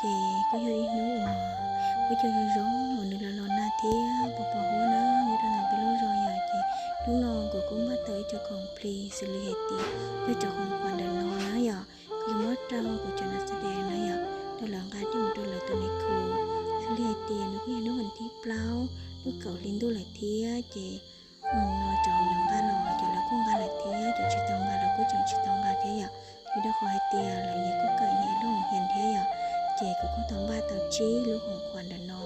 Ces kuj yog ib hnub uas kuj cov zoo zoo uas nws los los nag thiab pos pos huab na nyob rau ntawm peb lub zos yom. Ces hnub no kuv kuj npaj tau ib co khoom plig xws li hais tias yog cov khoom quas ntawm no na yom, kuv yuav muab rau kuv cov nas xas des na yom, rau lawv nqa coj mus rau lawv tus me khu. Xws li hais tias nws kuj yog hnub vas thib plaub lub kaum hli ntuj lawm thiab ces no cov lawv nqa los ces lawv kuj nqa lawm thiab, cov tsis tau nqa los kuj tseem tsis tau nqa thiab yom. Vim rau qhov hais tias lawv nyias kuj kawm nyias lub hoos hias thiab yom, ces kuv kuj tau npaj tau tsib lub khoom quas ntawm no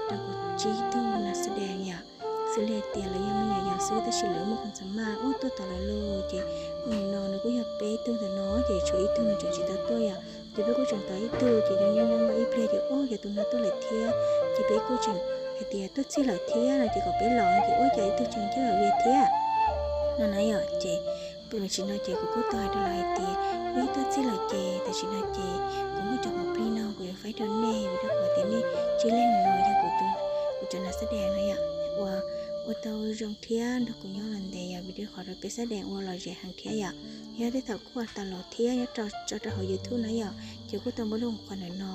rau kuv tsib tug nas xas des yom. Xws li hais tias lawv yog me nyuam yaus xwb tab sis lawv muaj khoom xas maj ub tuaj tom lawv lawm ces no nws kuj yog peb tug ntawm no ces tshuav ib tug nws tseem tsis tau tuaj yom. Ces peb kuj tseem tos ib tug ces nyob nyob nyob ib pliag ces ub yog tus no tuaj lawm thiab, ces peb kuj tseem hais tias tuaj txhij lawm thiab no ces kom peb los no ces ub cas ib tug tseem coj los li thiab no na yom. Ces tam sim no ces kuv kuj tau hais rau lawv hais tias ub tuaj txhij lawm ces tam sim no ces kuv muaj cov khoom plig no kuv yuav faib rau nej vim rau qhov tias nej tsib leeg no yog kuv cov nas xas des no yom, uas ua tau zoo thiab nrog kuv nyob los ntev yom, vim rau qhov rau peb xas des ua lom zem heev thiab yom. Yog tej thaum kuj ua tau los thiab nyob rau tso rau hauv YouTube na yom, ces kuj tau muab lub khoom quas ntawm no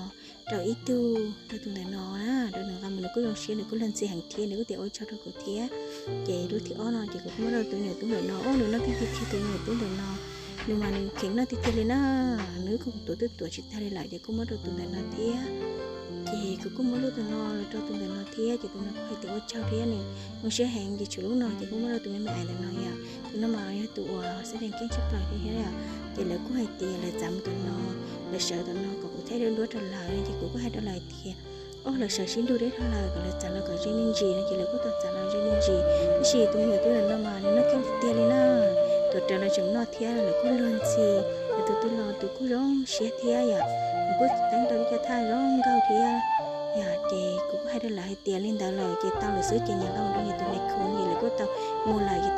rau ib tug rau tus ntawm no na, rau nws nqa mus nws kuj zoo siab nws kuj luag ntxhi heev thiab nws kuj tias ua tsaug rau kuv thiab. Ces lub thib ob no ces kuv kuj muab rau tus me nyuam tub ntawm no, ub nws noj tiag tiag tus me nyuam tub ntawm no, nws mas nws kheev noj tiag tiag li na, nws kuj tuav twb tuav tsis tag li lawm ces kuj muab rau tus ntawm no thiab. Ces kuv kuj muab lub tus no los rau tus ntawm no thiab ces tus no kuj hais tias ua tsaug thiab nws zoo siab heev ces tshuav lub no ces kuj muab rau tus me me ais ntawm no yom. Tus no mas yog tus uas xas des keej tshaj plaws thiab yom. Ces lawv kuj hais tias lawv txav mus tom no, lawv sawv tom no kom kuv thaij duab duab rau lawv no ces kuv kuj hais rau lawv tias ub lawv sawv sib nrug deb dhau lawm kom lawv txav los kom ze me ntsis no ces lawv kuj tau txav los ze me ntsis. Tab sis tus me nyuam tub ntawm no mas nws noj kheej tiag tiag li na, tuav rawv los tseem noj thiab lawv kuj luag ntxhi. Yog tus twg los tus kuj zoo siab thiab yom, nws kuj teeb rau ib co thaj zoo nkauj thiab yom. Ces kuv kuj hais rau lawv hais tias li ntawd lawm ces tau lawm xwb ces nyias nqa mus rau nyias tus me khu ces lawv kuj tau mus lawm ces